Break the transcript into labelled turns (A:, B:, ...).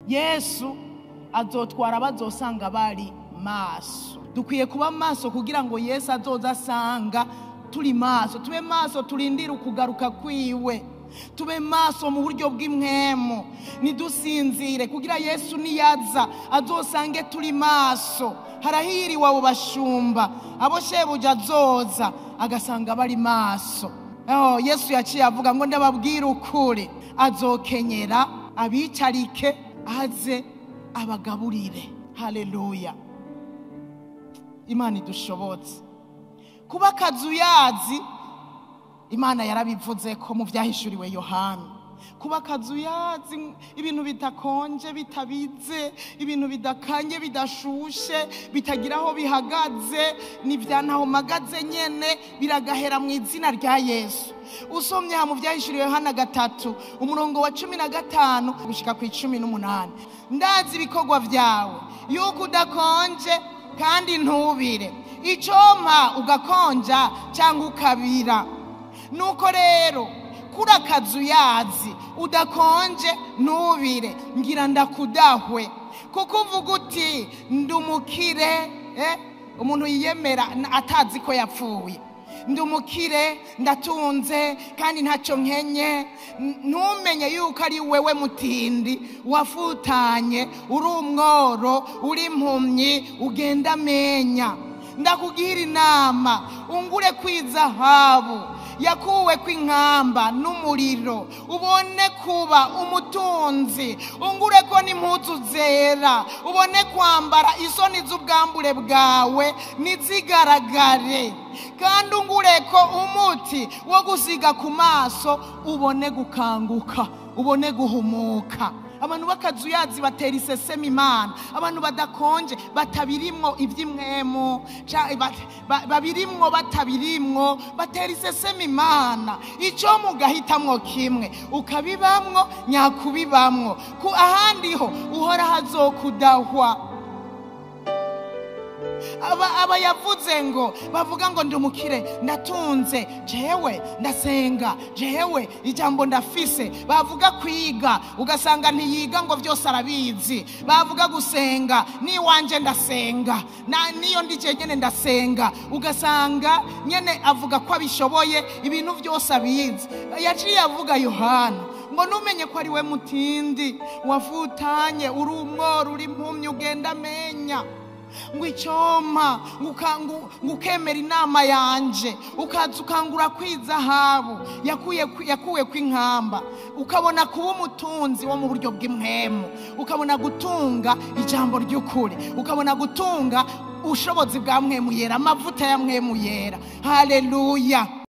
A: Yesu azotwara bazosanga bari maso. Dukwiye kuba maso kugira ngo Yesu azoza asanga turi maso. Tube maso turindire ukugaruka kwiwe. Tube maso mu buryo bw'impwemu, ntidusinzire kugira Yesu niyaza azosange turi maso. Harahiriwe abo bashumba abo shebuja azoza agasanga bari maso. Oh, Yesu yaciye avuga ngo ndababwira ukuri, azokenyera abicarike aze abagaburire. Haleluya. Imana idushobotse kuba akazuyazi. Imana yarabivuze ko mu byahishuriwe Yohana, kuba akazuyazi, ibintu bidakonje bitabize, ibintu bidakanye bidashushe, bitagira aho bihagaze, ni bya ntaho magaze nyene, biragahera mu izina rya Yesu. Usomye mu byahishuriwe Yohana 3 umurongo wa 15 gushika ku 18, ndazi ibikorwa byawe yuko udakonje kandi ntubire, icompa ugakonja cyangwa ukabira. Nuko rero kuri akazuyazi udakonje ntubire, ngira ndakudahwe, kuko uvuga uti ndumukire. Umuntu yiyemera atazi ko yapfuye. Ndumukire, ndatunze kandi ntacyo nkenye. Ntumenye yuko ari wewe mutindi wafutanye, uri umworo, uri impumyi, ugenda amenya. Ndakugira inama ungure kwizahabu yakuwe kw'inkamba n'umuriro, ubone kuba umutunzi. Ungure ko n'impuzu zera, ubone kwambara isoni z'ubwambure bwawe ntizigaragare. Kandi ungure ko umuti wo gusiga ku maso, ubone gukanguka, ubone guhumuka. Abantu b'akazuyazi batera iseseme Imana. Abantu badakonje batabirimwo iby'imwemu, babirimwo batabirimwo, batera iseseme Imana. Icyo mugahitamwo kimwe, ukabibamwo nyakubibamwo, ku ahandi ho uhora hazokudahwa. Aba yavuze ngo bavuga ngo ndumukire, ndatunze, jewe ndasenga, jewe ijambo ndafise. Bavuga kwiga ugasanga ntiyiga ngo byose arabizi. Bavuga gusenga, niwanje ndasenga, na niyo ndije nyene ndasenga, ugasanga nyene avuga ko abishoboye ibintu byose abizi. Yaciye avuga Yohana ngo numenye ko ari we mutindi wafutanye, uri umworo, uri impumyi, ugenda amenya. Ngo icyoma ngo ukemera inama yanje, ukaza ukangura kwizahabu yakuwe kw'inkamba, ukabona kuba umutunzi wo mu buryo bw'impwemu, ukabona gutunga ijambo ry'ukuri, ukabona gutunga ubushobozi bwa mwemu yera, amavuta ya mwemu yera. Haleluya.